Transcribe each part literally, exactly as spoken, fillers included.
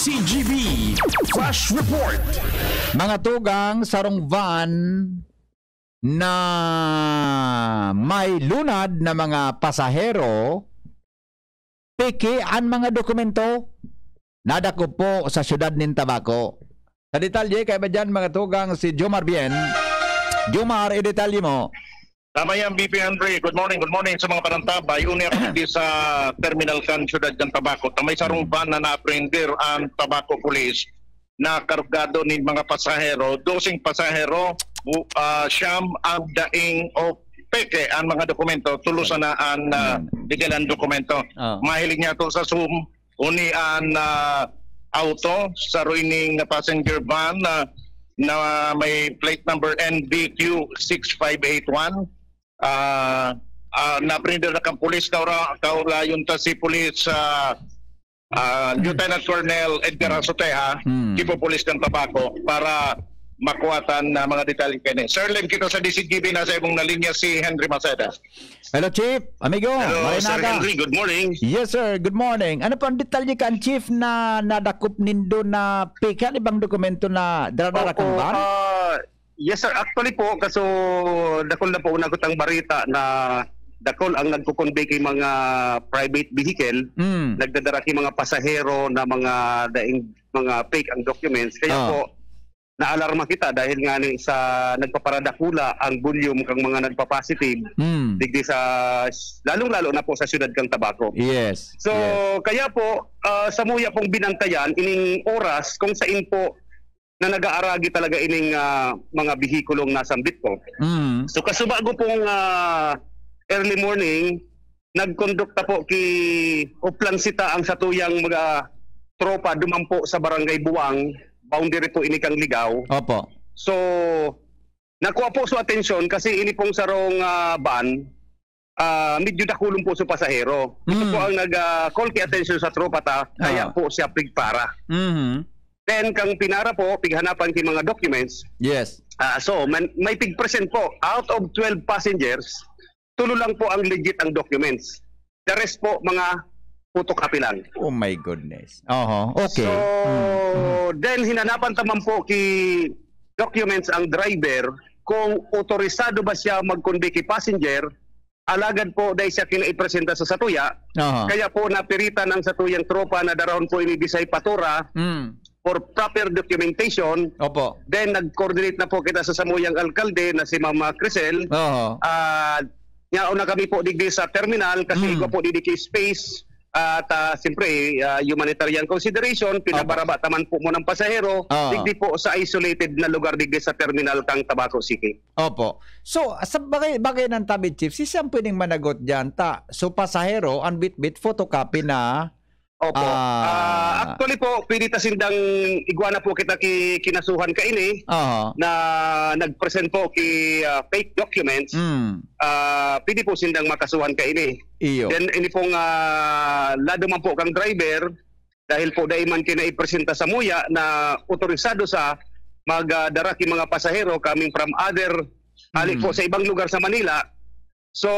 T G B Flash Report. Mga tugang, sarong van na may lunad na mga pasahero, peke an mga dokumento, nadakop po sa siyudad nin Tabaco. Sa detalye, kaiba dyan, mga tugang, si Jomar Bien. Jomar, idetalye mo. Tama yan, B P Henry. Good morning, good morning sa mga panantabay. Uni ako dito sa terminal kan siyudad kan Tabaco. Ta may sarong van na naaprender ang Tabaco Police na kargado nin mga pasahero, doseng pasahero, bu- ah, siyam ang daing o peke ang mga dokumento, tulos na ang ah, Mm. digital dokumento. Ah. Mahilig niya to sa Zoom, uni an ah, auto, saro ining passenger van na, na may plate number N B Q six five eight one. Ah, ah, naprender na kan pulis, kaura, kaulayon ta si Pulis ah, ah, Lieutenant Colonel Edgar Azotea, Hmm. Chief of Police ng Tabaco, para makuha tan na mga detalye kini. Sir Lim, kita sa D C G B, nasa imong na linya si Henry Maceda. Hello, Chief. Amigo, Hello, Sir Marinaga. Henry. Good morning. Yes, sir. Good morning. Ano pa ang detalye kan Chief na nadakop nindo na peke an ibang dokumento na dara-dara Opo, kan van? ah, yes, sir. Actually po, kaso dakul na po una kutang barita na dakul ang nagko-convey kay mga private vehicle, Mm. nagdadara kay mga pasahero na mga daing mga fake ang documents. Kaya Ah. po, naalarma kita dahil nga ni sa nagpaparadakula ang volume kang mga nagpa-positive Mm. digdi sa, lalong-lalo na po sa siyudad kang Tabaco. Yes. So, Yes. kaya po, ah, samuya pong binantayan ining oras kung sain po na nag-aaragi talaga ining ah, mga behikulong nasambit ko. Mm. So, kasubago pong ah, early morning, nagkondukta po ki Uplansita ang satuyang mga tropa duman po sa Barangay Buwang, boundary po ini kang Ligao. Opo. So, nakuha po sa atensyon kasi ini pong sarong ah, van, ah, medyo dakulon po sa pasahero. Ito Mm. po ang nag-call ki atensyon sa tropa ta, kaya Ah. po siya pigpara. Mhm. Then, kang pinara po, pighanapan ki mga documents. Yes. Ah, so, man, may pig-present po. Out of twelve passengers, tulo lang po ang legit ang documents. The rest po, mga photocopy lang. Oh my goodness. Oho. Okay. So, Mm, mm. then hinanapan ta man po ki documents ang driver kung otorisado ba siya mag-convey ki passenger, alagad po dahil siya kinaipresenta sa satuya, Aha. kaya po napiritan ang satuyang tropa na darahon po ini Bisay Patura Mm. for proper documentation. Opo. Then nag-coordinate na po kita sa samuyang alkalde na si Mama Crisel. Oho. Ah, yaon na kami po digdi sa terminal kasi Mm. igwa po digdi ki space. At ah, siyempre, ah, humanitarian consideration, Opo. pinabaraba taman po mo ng pasahero, Ah. digdi po sa isolated na lugar digdi sa terminal kang Tabaco City. Opo. So, sa bagay, bagay ng tabi, Chief, si siyang pwedeng managot dyan, ta? So, pasahero, ang bitbit, photocopy na. Opo. Ah. Ah, actually po, pwede ta sindang igwa na po kita ki, kinasuhan kaini Aha. na nag-present po ki ah, fake documents. Mm. Ah, pwede po sindang makasuhan kaini. Iyo. Then, ini pong ah, lado man po kang driver, dahil po dai man kinaipresenta samuya na otorisado sa magdara ki mga pasahero coming from other, hali Mm. po sa ibang lugar sa Manila. So,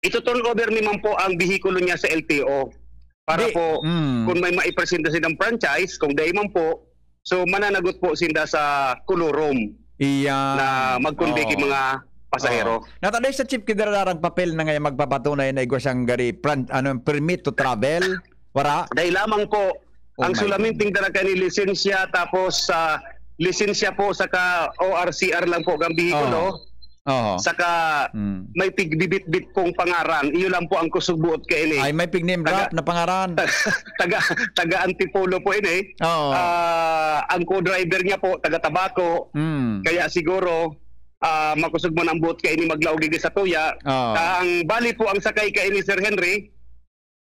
ito turn over ni man po ang behikulo niya sa L T O para Di, po mm. kung may maipresenta silang franchise, kung dai man po, so mananagot po sinda sa colorum Iyan. na mag-convey Oo. ki mga pasahero. Oo. Nataday sa chief, kidararang papel na ngayon magpapatunay na igwa siyang gari, pran-, ano, permit to travel. Wara? Dai lamang po. Oh Ang my sulaminting God. dara kani lisensya, tapos sa lisensya po, saka O R C R lang po ang bihikulo. Oo. Oo. Saka Mm. may pigbibitbit pong pangaran. Iyo lang po ang kusog buot kaini. Ay, may pig-name Taga drop na pangaran. taga, taga Antipolo po ini. Oo. Ah, ang co-driver niya po, taga Tabaco. Mm. Kaya siguro, ah, makusog man ang buot kaini maglaog digdi sa tuya. Oo. Ah, ang bali po ang sakay kaini, Sir Henry,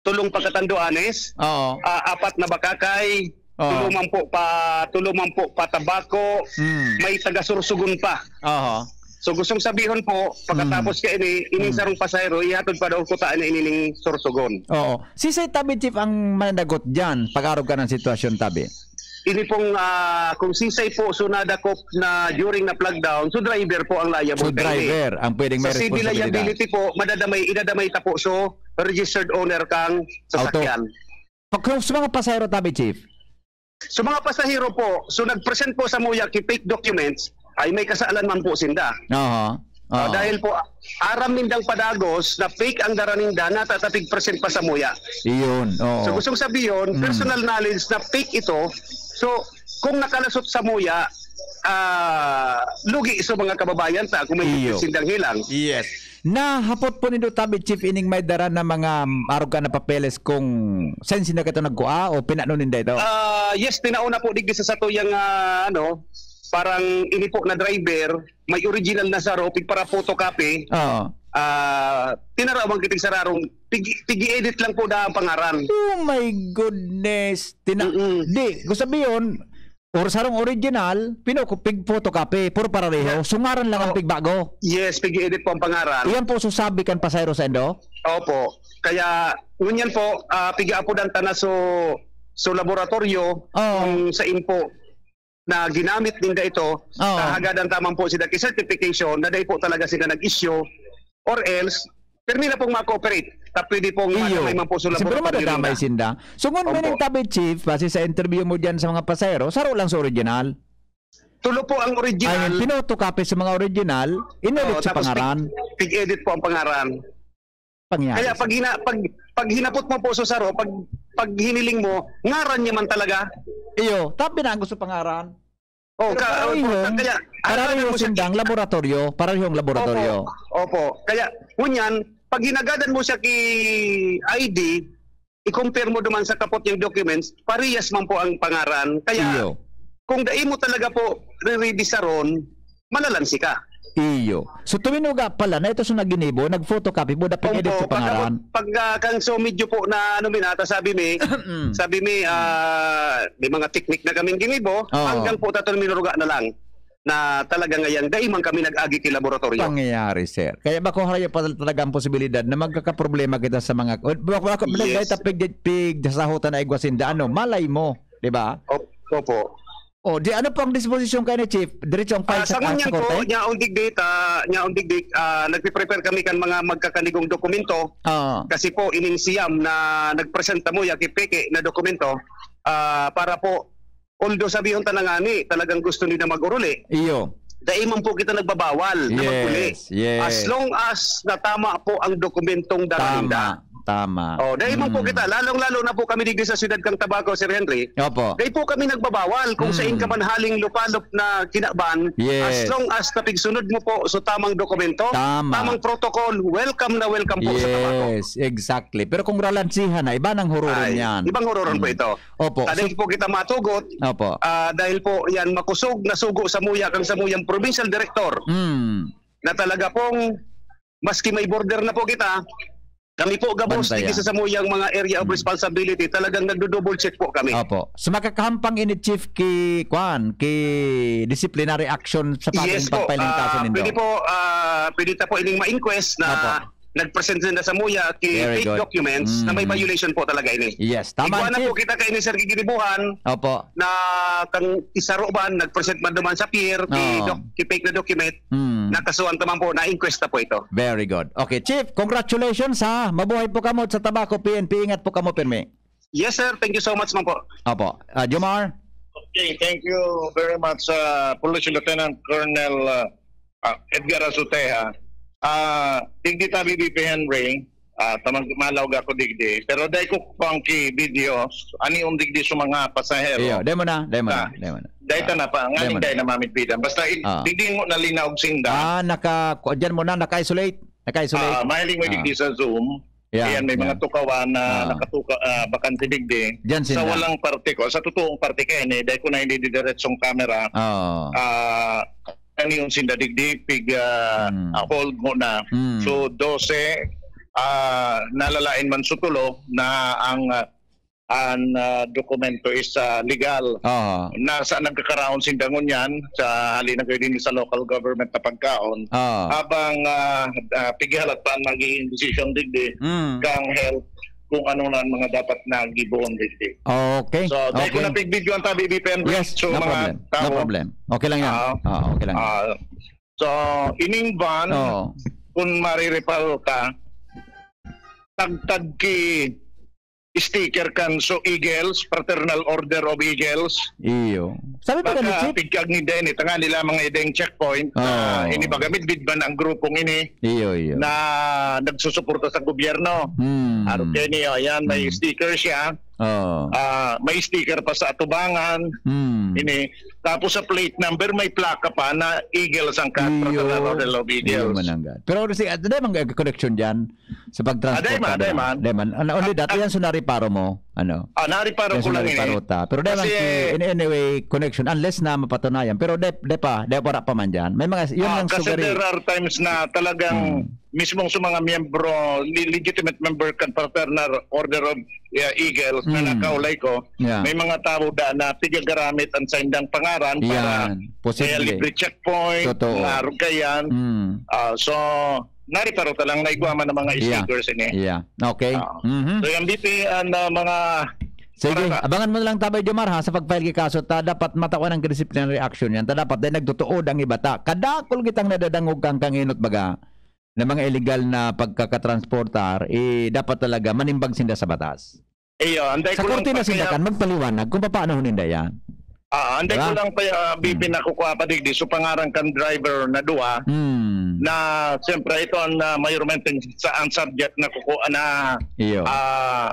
tulong pagkatanduanes, Oo. ah, apat na bakakay, Oo. tulo man po pa, tulo man po pa Tabaco, Mm. may taga Sorsogon pa. Oho. So, gustong sabihon po, pagkatapos Mm. kaini, ining Mm. sarong pasahero, ihatod pa daw kutaan na ini ning Sorsogon. Oo. Si Sir Tabi, Chief, ang mananagot dyan, pag-arog ka ng sitwasyon, Tabi. Ini pong, ah, kung sisay po so nadakop na during na flag down, so driver po ang liable So kaini. driver ang pwedeng may Sa civil responsibilidad. liability po, madadamay, idadamay ta po so registered owner kang Auto. sasakyan. Pa-, kung sa mga pasahero, Tabi, Chief? So, mga pasahero po, so nag-present po samuya ki fake documents, ay may kasalan man po sinda. Aha. Ah, Oo. dahil po, aram nindang padagos na fake ang dara ninda, natatapig present pa samuya. Iyon, oo. So, gustong sabihin, Mm. personal knowledge na fake ito. So, kung nakalasot samuya, ah, lugi sa mga kababayan ta kung may Iyo. sindang hilang. Yes. Nahapot po nindo tabi, Chief, ining may dara na mga, mm, arog ka na papeles kung saan sila kato nagkua o pinano ninda ito? Ah, yes, tinaon na po digdi sa satuyang, ah, ano, parang ini po na driver, may original na saro, pigpara photocopy. Oo. Ah, tinarawan kiting sararong, pig-, pig-edit lang po na ang pangaran. Oh my goodness. Tina-, Mm-mm. di, kung sabihin, or sarong original, pino-, pig-photocopy, puro parareho. Yeah. So, ngaran lang ang Ah, pigbago. yes, pig-edit po ang pangaran. Iyan po susabi kan pasahero sa indo? Opo. Kaya, ngunyan po, ah, pig-aapodan ta na so, so laboratorio, Oo. kung sa info na ginamit ninda ito, Oo. kahagadan tamang po sila ki certification na dahil po talaga sila nag-issue, or else, permi na pong ma-cooperate. Ta pwede pong Iyo. madamay man po sa Siguro laboratorio madadamay ninda. sinda. So, ngunyan Opo. meaning tabi, Chief, base sa interview mo dyan sa mga pasahero, saro lang sa original. Tulo po ang original. Ay, pinotocopy sa mga original, inedit Oo, sa tapos pangaran. pig-, pig-edit po ang pangaran. Pangyari Kaya sa pag hina-, pag, pag hinapot mo po sa saro, pag, pag hiniling mo, ngaran niya man talaga. Iyo, tabi na ang gusto pangaran. Oh, Pero ka-, parang oh, yun, kaya, parang ano yun mo siya sindang ki- laboratorio, parang yung laboratorio. Opo, opo. Kaya, ngunyan, pag hinagadan mo siya ki I D, i-compare mo duman sa kapot niyang documents, parehas man po ang pangaran. Kaya, Iyo. kung dai mo talaga po riribisaron, malalansi ka. Iyo. So, tuminuga pala na ito sa naginibo, nag-photocopy po, dapat Opo, edit sa pag, pangaran. pag, ah, kang so medyo po na, ano, minata, sabi mi, Mm. sabi mi, ah, may mga teknik na kaming ginibo, Oo. hanggang po taton minuruga na lang na talaga ngayang dai man kami nag-agi ki laboratorio. Pangyayari, sir. Kaya bako harayo pa talaga ang posibilidad na magkakaproblema kita sa mga, o, bako, bako, Yes. dahil ta pig-, pig-, sahutan na igwa sinda, ano, malay mo, di ba? Op-, opo. O, di, ano po ang disposisyon kayo ni Chief? Diretso ang file Ah, sa, sa ngunyan sa po, korte? nya undig data, nya undig di, ah, nagpe-prepare kami kan mga magkakanigong dokumento. Ah. Kasi po, ining siyam na nagpresenta mo, ya ki peke na dokumento, ah, para po, although sabihon ta na ngani, talagang gusto nila mag-oruli. Iyo. Dai man po kita nagbabawal na mag-uli. Yes, yes. As long as na tama po ang dokumentong dara Tama, ninda. tama. Oh, dai man po Mm. kita, lalong-lalo na po kami digdi sa siyudad kang Tabaco, Sir Henry. Opo. Dai po kami nagbabawal kung Mm. sain ka man haling lupalop na kinaban, Yes. as long as napigsunod mo po sa tamang dokumento, Tama. tamang protocol, welcome na welcome po sa Tabaco. Yes, exactly. Pero kung ralansihan na, iba nang hururon Ay, yan. ibang hururon po Mm. ito. Opo. Sa So dai po kita matugot, Opo. ah, dahil po yan makusog na sugo samuya kang samuyang provincial director Mm. na talaga pong maski may border na po kita, kami po gabos Bantayan. digdi sa samuyang mga area of Mm. responsibility, talagang nagdo-double check po kami. Opo. So makakahampang ini, Chief, ki, kwan, ki disciplinary action sa Yes pagdating po. pagpailing kaso Ah, nindo? pwede po, ah, pwede ta po ining ma-inquest na Opo. nagpresent sila samuya ki Very fake good. documents na may Mm. violation po talaga ini. Yes, tama, Igwa na Chief. po kita kay ni Sir Giginibuhan Opo. na kang isaro ba, nagpresent man duman sa pier, ki Oo. doc-, ki fake na document, Mm. nakasuhan ta man po, na-inquest na po ito. Very good. Okay, Chief, congratulations ha. Mabuhay po kamo sa Tabaco P N P. Ingat po kamo, pirmi. Yes, sir. Thank you so much man po. Opo. Ah, Jomar? Okay, thank you very much, uh, Police Lieutenant Colonel, uh, uh, Edgar Azuteja. Ah, digdi tabi, B P Henry, ah, tamang malaog ako digdi. Pero dai ko pang ki videos, ani yung digdi sa mga pasahero. Iyo, dai mo na, dai mo na, Ah, dai mo na. dai ta Ah, na pa, dai nganing mo na. dai na mamidbidan. Basta i-, Ah. digdi mo na linaog sinda. Ah, naka, ku-, dyan mo na, naka-isolate. Naka-isolate. Ah, mahiling mo Ah. digdi sa Zoom. Yeah, Ayan, may yeah. mga tukawan na Ah. nakatuka-, ah, bakante digdi. Diyan Sa sinda. walang parte ko, sa totoong parte ko, eh, dahil ko na hindi didiretsong camera. Oo. Ah, ano yung sinda digdi, pig, ah, Hmm. ah, hold mo na. Hmm. So, dose, ah, nalalain man sutulo na ang, ah, ang, ah, dokumento is, ah, legal. Oo. Nasa nagkakaraon sinda ngunyan sa hali na kayo din sa local government na pagkaon. Oo. Habang, ah, ah, pigihalat pa ang magiging desisyon digdi, Mm. kang health, kung ano na ang mga dapat na gibohon digdi. Okay. So, dahil ko Okay. na pig-video ang tabi, B P N, Yes, so, no mga problem. No tao. problem. Okay lang yan. Ah. Ah, okay lang yan. Ah, so, ining van, Oo. kung marireparo ka, tagtag ki sticker kan so Eagles, Fraternal Order of Eagles. Iyo. Sabi pa gani, Baka Chief? Pigkag ni Denny, tanga nila mga ideng checkpoint na Oo. Ini baga midbid man ang grupong ini Iyo, iyo. Na nagsusuporta sa gobyerno. Hmm. Aro kini, oh, yan, may Hmm. sticker siya. Oo. Ah, may sticker pa sa atubangan. Hmm. Ini. Tapos sa plate number, may plaka pa na Eagles ang kat-, Iyo. Fraternal Order of Iyo Eagles. Mananggad. Pero si, ah, dai man connection dyan sa pagtransporta Adai man, adai nila. Man. Dai man. And only that, yan so nariparo mo, ano? Ah, nariparo Yan ko so lang ini. nariparo ta. Pero dai man Kasi si, in any way, connection, unless na mapatunayan. Pero dai, dai pa, dai para pa man dyan. May mga, yun Ah, ang kasi sugari. there are times na talagang Hmm. mismong sa mga miyembro, le-, legitimate member kan Fraternal Order of, yeah, Eagles na Hmm. nakaulay ko, Yeah. may mga tao da na pigagaramit ang saindang pangaran para Yan. Posible. kaya libre checkpoint, Totoo. mga arog kayan. Hmm. Ah, so, nariparo ta lang na igwa man ang mga Yeah. stickers ini. Yeah. Okay. Ah. Mhm. So, yung B P, ang, ah, mga Sige, Para sa abangan mo na lang, Tabay Jomar, ha, sa pag-file ki kaso ta, dapat matawan ang disciplinary action yan. Ta dapat dahil nagtutuod ang iba ta. Kadakul kitang nadadangog kang kanginot baga na mga illegal na pagkakatransportar, eh, dapat talaga manimbag sinda sa batas. Iyo, anday Sa ko lang korte na pag sinda kaya kan, magpaliwanag kung papaano huninda yan. Ah, anday Diba? ko lang pa, ah, B P Hmm. na kukuha pa digdi. So, pangaran kan driver na duwa Hmm. na, siyempre, ito ang, ah, mayormente sa, ang subject na kukuha na, Iyo. ah,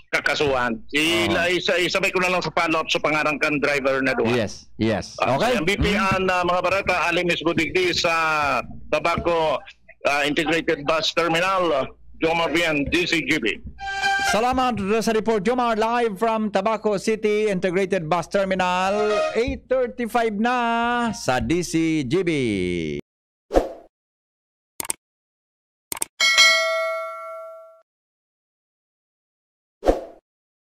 kakasuhan. I-, Oo. la-, isa-, isabay ko na lang sa follow-up sa pangaran kan driver na duwa. Yes, yes. Ah, Okay. so, ang B P Mm. an, ah, mga barata, ali mismo digdi sa Tabaco, ah, Integrated Bus Terminal, ah, Jomar Bien, D C G B. Salamat sa report, Jomar, live from Tabaco City Integrated Bus Terminal, eight thirty-five na sa D C G B.